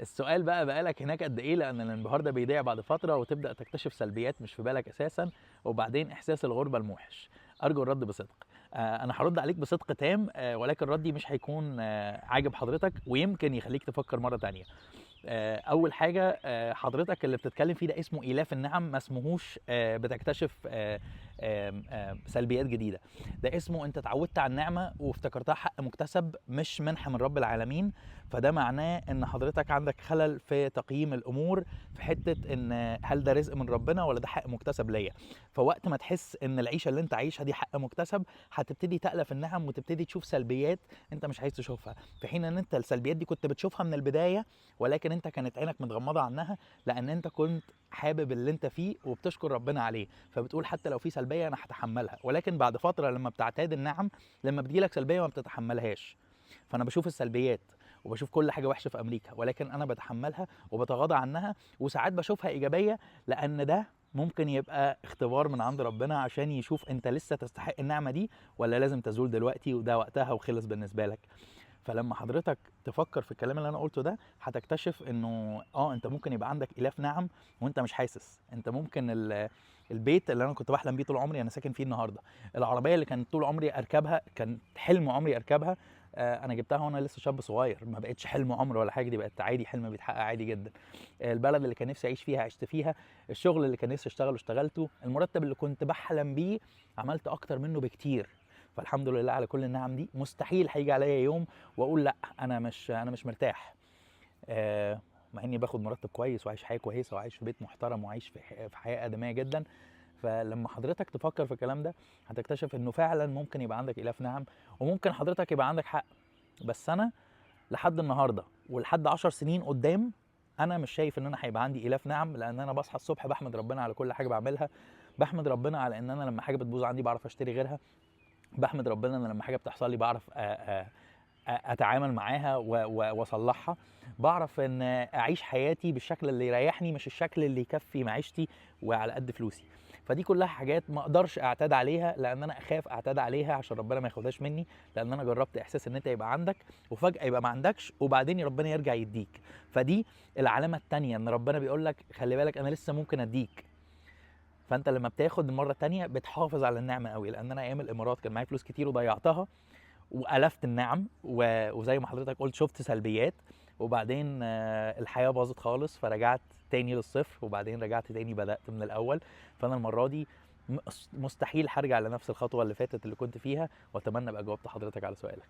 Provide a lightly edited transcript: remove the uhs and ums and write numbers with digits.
السؤال بقى، بقالك هناك قد ايه؟ لان الانبهار ده بيضيع بعد فترة وتبدا تكتشف سلبيات مش في بالك اساسا، وبعدين احساس الغربة الموحش. ارجو الرد بصدق. انا هرد عليك بصدق تام، ولكن ردي مش هيكون عاجب حضرتك ويمكن يخليك تفكر مرة تانية. اول حاجه، حضرتك اللي بتتكلم فيه ده اسمه ايلاف النعم، ما اسمهوش بتكتشف آه، آم، آم، سلبيات جديده. ده اسمه انت اتعودت على النعمة وافتكرتها حق مكتسب مش منحه من رب العالمين. فده معناه ان حضرتك عندك خلل في تقييم الامور، في حتة ان هل ده رزق من ربنا ولا ده حق مكتسب ليا. فوقت ما تحس ان العيشة اللي انت عايشها دي حق مكتسب، هتبتدي تألف النعم وتبتدي تشوف سلبيات انت مش عايز تشوفها، في حين ان انت السلبيات دي كنت بتشوفها من البدايه، ولكن انت كانت عينك متغمضه عنها لان انت كنت حابب اللي انت فيه وبتشكر ربنا عليه، فبتقول حتى لو في سلبية انا هتحملها. ولكن بعد فترة لما بتعتاد النعم، لما بتجيلك سلبية ما بتتحملهاش. فانا بشوف السلبيات وبشوف كل حاجة وحشة في امريكا، ولكن انا بتحملها وبتغاضى عنها، وساعات بشوفها ايجابية، لان ده ممكن يبقى اختبار من عند ربنا عشان يشوف انت لسه تستحق النعمة دي ولا لازم تزول دلوقتي وده وقتها وخلص بالنسبة لك. فلما حضرتك تفكر في الكلام اللي انا قلته ده، هتكتشف انه انت ممكن يبقى عندك الاف نعم وانت مش حاسس. انت ممكن البيت اللي انا كنت بحلم بيه طول عمري انا ساكن فيه النهارده، العربية اللي كانت طول عمري اركبها، كان حلم عمري اركبها، انا جبتها وانا لسه شاب صغير، ما بقتش حلم عمر ولا حاجه، دي بقت عادي، حلم بيتحقق عادي جدا. البلد اللي كان نفسي اعيش فيها عشت فيها، الشغل اللي كان نفسي اشتغله اشتغلته، المرتب اللي كنت بحلم بيه عملت اكتر منه بكتير. فالحمد لله على كل النعم دي. مستحيل هيجي عليا يوم واقول لا انا مش مرتاح، مع اني باخد مرتب كويس وعايش حياة كويسة وعايش في بيت محترم وعايش في حياة ادميه جدا. فلما حضرتك تفكر في الكلام ده هتكتشف انه فعلا ممكن يبقى عندك الاف نعم، وممكن حضرتك يبقى عندك حق. بس انا لحد النهارده ولحد 10 سنين قدام انا مش شايف ان انا هيبقى عندي الاف نعم، لان انا بصحى الصبح بحمد ربنا على كل حاجة بعملها، بحمد ربنا على ان انا لما حاجة بتبوظ عندي بعرف اشتري غيرها، بحمد ربنا ان لما حاجة بتحصل لي بعرف اتعامل معاها واصلحها، بعرف ان اعيش حياتي بالشكل اللي يريحني مش الشكل اللي يكفي معيشتي وعلى قد فلوسي. فدي كلها حاجات ما اقدرش اعتاد عليها، لان انا اخاف اعتاد عليها عشان ربنا ما ياخدهاش مني، لان انا جربت احساس ان انت يبقى عندك وفجاة يبقى ما عندكش وبعدين ربنا يرجع يديك. فدي العلامة التانية ان ربنا بيقول لك خلي بالك انا لسه ممكن اديك. فانت لما بتاخد المرة التانية بتحافظ على النعمة قوي. لان انا ايام الامارات كان معايا فلوس كتير وضيعتها والفت النعم، وزي ما حضرتك قلت شفت سلبيات، وبعدين الحياة باظت خالص، فرجعت تاني للصفر، وبعدين رجعت تاني بدات من الاول. فانا المرة دي مستحيل هرجع لنفس الخطوة اللي فاتت اللي كنت فيها. واتمنى ابقى جاوبت حضرتك على سؤالك.